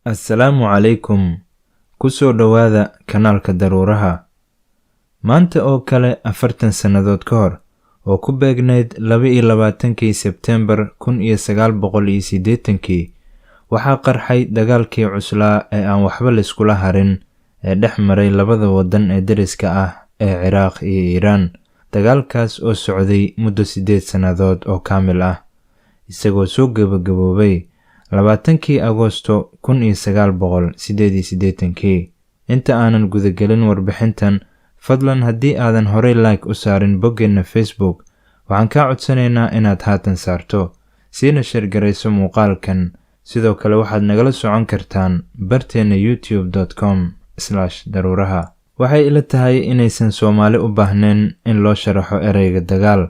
Assalaamu calaykum. Ku soo dhowaada kanaalka Daruuraha. Maanta oo kale 40 sannadood ka hor, oo ku beegnayd 22-kii Sebteembar 1980-kii, waxaa qarxay dagaalkii cuslaa ee aan waxba layskula harin ee dhex maray labada waddan ee deriska ah ee Ciraaq iyo Iiraan. Dagaalkaas oo socday muddo 8 sannadood oo kaamil ah, isagoo soo gabagaboobay 20-kii Agoosto 1988-kii. Inta aanan gudagelin warbixintan, fadlan haddii aadan horey like u saarin boggeenna Facebook, waxaan kaa codsanaynaa inaad haatan saarto, siina share garayso muuqaalkan. Sidoo kale waxaad nagala socon kartaan barteenna youtube.com/daruuraha. Waxay ila tahay inaysan Soomaali u baahnayn in loo sharaxo ereyga dagaal,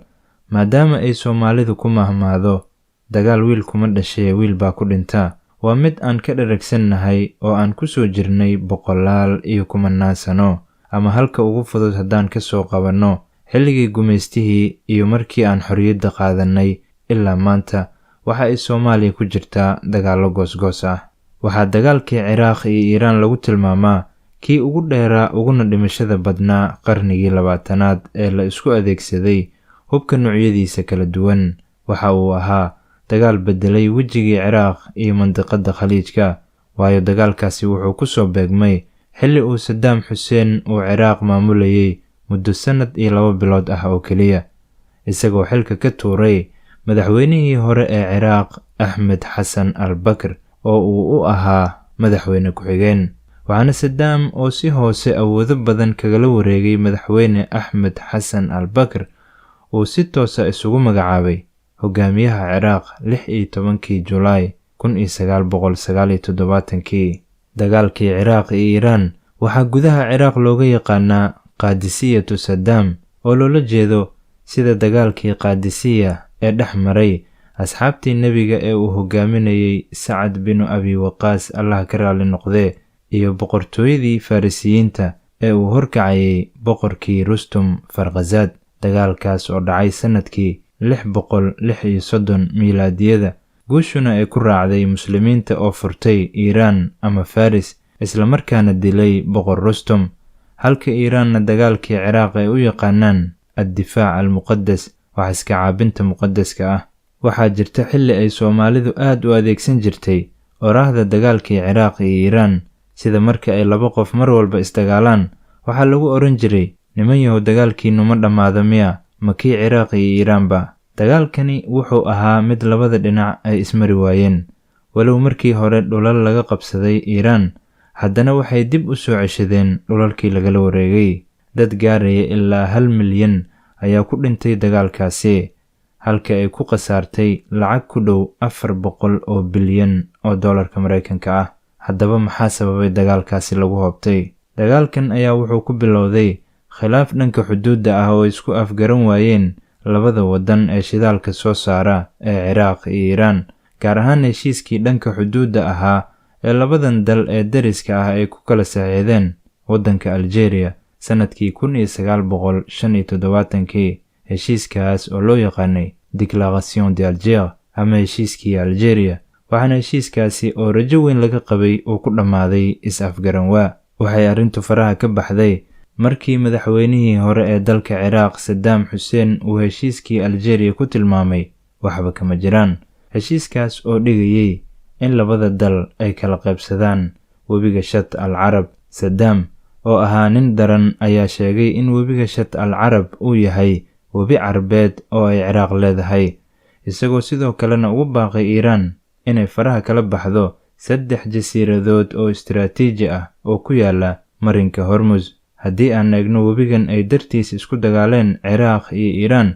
maadaama ay Soomaalidu ku mahmaahdo "Dagaal wiil kuma dhashee, wiil baa ku dhinta." Waa mid aan ka dheragsannahay oo aan ku soo jirnay boqolaal iyo kumanaan sano, ama halka ugu fudud haddaan ka soo qabanno xilligii gumaystihii iyo markii aan xorriyadda qaadannay ilaa maanta, waxa ay Soomaaliya ku jirtaa dagaallo goosgoos ah. Waxaa dagaalkii Ciraaq iyo Iiraan lagu tilmaamaa kii ugu dheeraa uguna dhimashada badnaa qarnigii 20aad ee la isku adeegsaday hubka noocyadiisa kala duwan. Waxa uu ahaa dagaal beddelay wejigii Ciraaq iyo mandiqadda Khaliijka, waayo dagaalkaasi wuxuu ku soo beegmay xilli uu Saddaam Xuseen uu Ciraaq maamulayay muddo sannad iyo 2 bilood ah oo keliya, isagoo xilka ka tuuray madaxweynihii hore ee Ciraaq, Axmed Xasan al Bakr, oo uu u ahaa madaxweyne ku-xigeen. Waxaana Saddaam oo si hoose awoodo badan kagala wareegay madaxweyne Axmed Xasan al Bakr uu si toosa isugu magacaabay hogaamiyaha Ciraaq 16-kii Julaay 1979-kii. Dagaalkii Ciraaq iyo Iiraan waxaa gudaha Ciraaq looga yaqaanaa Qaadisiyatu Saddaam, oo loola jeedo sida dagaalkii Qaadisiya ee dhex maray asxaabtii nebiga ee uu hogaaminayay Sacad binu Abi Waqaas, Allah ka raali noqdee, iyo boqortooyadii Farisiyiinta ee uu horkacayay boqorkii Rustum Farkhazaad. Dagaalkaas oo dhacay sannadkii 636 miilaadiyada, guushuna ay ku raacday Muslimiinta oo furtay Iiraan ama Faris, islamarkaana dilay boqor Rustum, halka Iiraanna dagaalkii Ciraaq ay u yaqaanaan Addifaac Almuqadas, wax iska caabinta muqadaska ah. Waxaa jirta xilli ay Soomaalidu aad u adeegsan jirtay oraahda dagaalkii Ciraaq iyo Iiraan, sida marka ay laba qof mar walba isdagaalaan, waxaa lagu oran jiray: "Niman yahow, dagaalkiinnu ma dhammaado miya? Ma kii Ciraaq iyo Iiraanba?" Dagaalkani wuxuu ahaa mid labada dhinac ay ismari waayeen. Walow markii hore dhulal laga qabsaday Iiraan, haddana waxay dib u soo ceshadeen dhulalkii lagala wareegay. Dad gaaraya ilaa 1 milyan ayaa ku dhintay dagaalkaasi, halka ay ku khasaartay lacag ku dhow 400 oo bilyan oo doolarka Maraykanka ah. Haddaba maxaa sababay dagaalkaasi lagu hoobtay? Dagaalkan ayaa wuxuu ku bilowday khilaaf dhanka xuduudda ah oo isku afgaran waayeen labada waddan ee shidaalka soo saara ee Ciraaq iyo Iiraan, gaar ahaan heshiiskii dhanka xuduudda ahaa ee labadan dal ee deriska ah ay ku kala saxiixdeen waddanka Algeria sannadkii 1975-kii. Heshiiskaas oo loo yaqaanay Déclaration d'Alger ama heshiiskii Algeria. Waxaana heshiiskaasi oo rajo weyn laga qabay uu ku dhammaaday is-afgaranwaa. Waxay arrintu faraha ka baxday markii madaxweynihii hore ee dalka Ciraaq, Saddaam Xuseen, uu heshiiskii Algeria ku tilmaamay waxba kama jiraan, heshiiskaas oo dhigayay in labada dal ay kala qaybsadaan webiga Shat al Carab. Saddaam oo ahaa nin daran ayaa sheegay in webiga Shat al Carab uu yahay webi Carbeed oo ay Ciraaq leedahay, isagoo sidoo kalena ugu baaqay Iiraan inay faraha kala baxdo saddex jasiiradood oo istiraatiiji ah oo ku yaala marinka Hormuz. Haddii aan eegno webigan ay dartiis isku dagaaleen Ciraaq iyo Iiraan,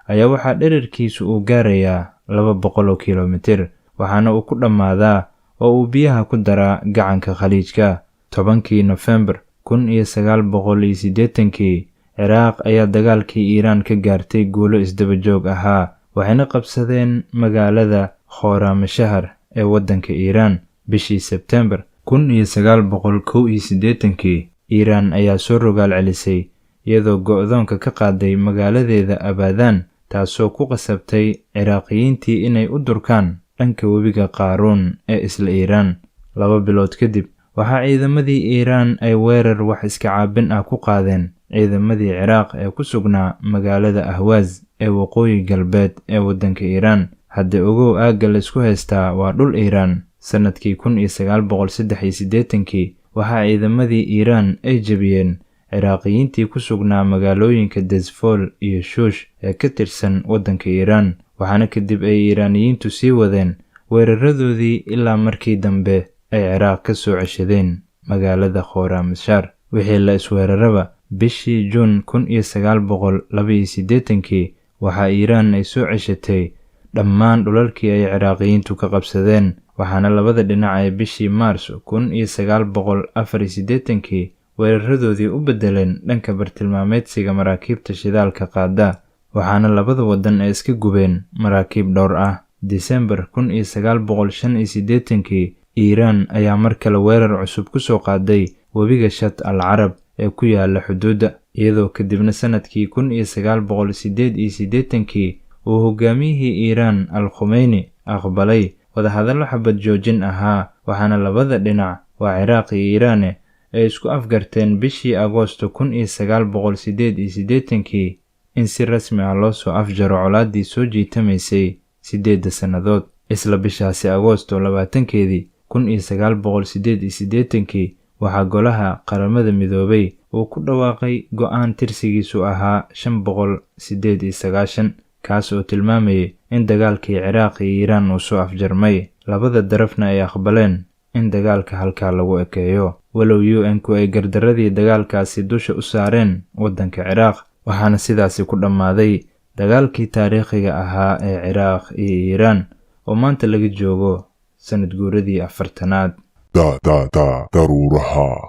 ayaa waxaa dhererkiisu uu gaarayaa 200 oo kilomitir, waxaana uu ku dhammaadaa oo uu biyaha ku daraa gacanka Khaliijka. 10-kii Nofembar 1980-kii, Ciraaq ayaa dagaalkii Iiraan ka gaartay guulo isdaba joog ahaa, waxayna qabsadeen magaalada Khooramashahar ee waddanka Iiraan. Bishii Sebtembar 1981-kii, Iiraan ayaa soo rogaal celisay, iyadoo go'doonka ka qaaday magaaladeeda Abaadaan, taasoo ku qasabtay Ciraaqiyiintii inay u durkaan dhanka webiga Qaaruun ee isla Iiraan. 2 bilood kadib, waxaa ciidamadii Iiraan ay weerar wax iska caabin ah ku qaadeen ciidamadii Ciraaq ee ku sugnaa magaalada Ahwaaz ee waqooyi galbeed ee waddanka Iiraan. Hadda ogow, aagga la isku haystaa waa dhul Iiraan. Sannadkii 1983-kii waxaa ciidamadii Iiraan ay jebiyeen Ciraaqiyiintii ku sugnaa magaalooyinka Dezful iyo Shuush ee ka tirsan waddanka Iiraan, waxaana kadib ay Iiraaniyiintu sii wadeen weeraradoodii ilaa markii dambe ay Ciraaq ka soo ceshadeen magaalada Khooramashaar. Wixii la isweeraraba, bishii Juun 1982-kii waxaa Iiraan ay soo ceshatay dhammaan dhulalkii ay Ciraaqiyiintu ka qabsadeen, waxaana labada dhinac ay bishii Maars 1984-kii weeraradoodii u beddeleen dhanka bartilmaameedsiga maraakiibta shidaalka qaada, waxaana labada waddan ay iska gubeen maraakiib dhowr ah. Disembar 1985-kii Iiraan ayaa mar kale weerar cusub ku soo qaaday webiga Shat al Carab ee ku yaala xuduudda, iyadoo kadibna sannadkii 1988-kii uu hogaamiyihii Iiraan Al Khumeyni aqbalay wadahadallo xabad joojin ahaa, waxaana labada dhinac, waa Ciraaq iyo Iiraane, ay isku afgarteen bishii Agoosto 1988-kii in si rasmi ah loo soo afjaro colaaddii soo jiitamaysay 8-da sannadood. Isla bishaasi Agoosto 20-keedii 1988-kii waxaa Golaha Qaramada Midoobay uu ku dhawaaqay go'aan tirsigiisu ahaa 598, kaas oo tilmaamayay in dagaalkii Ciraaq iyo Iiraan uu soo afjarmay, labada darafna ay aqbaleen in dagaalka halkaa lagu ekeeyo, walow UN-ku ay gardaradii dagaalkaasi dusha u saareen waddanka Ciraaq. Waxaana sidaasi ku dhammaaday dagaalkii taariikhiga ahaa ee Ciraaq iyo Iiraan oo maanta laga joogo sanad guuradii 40aad. Da da da daruuraha.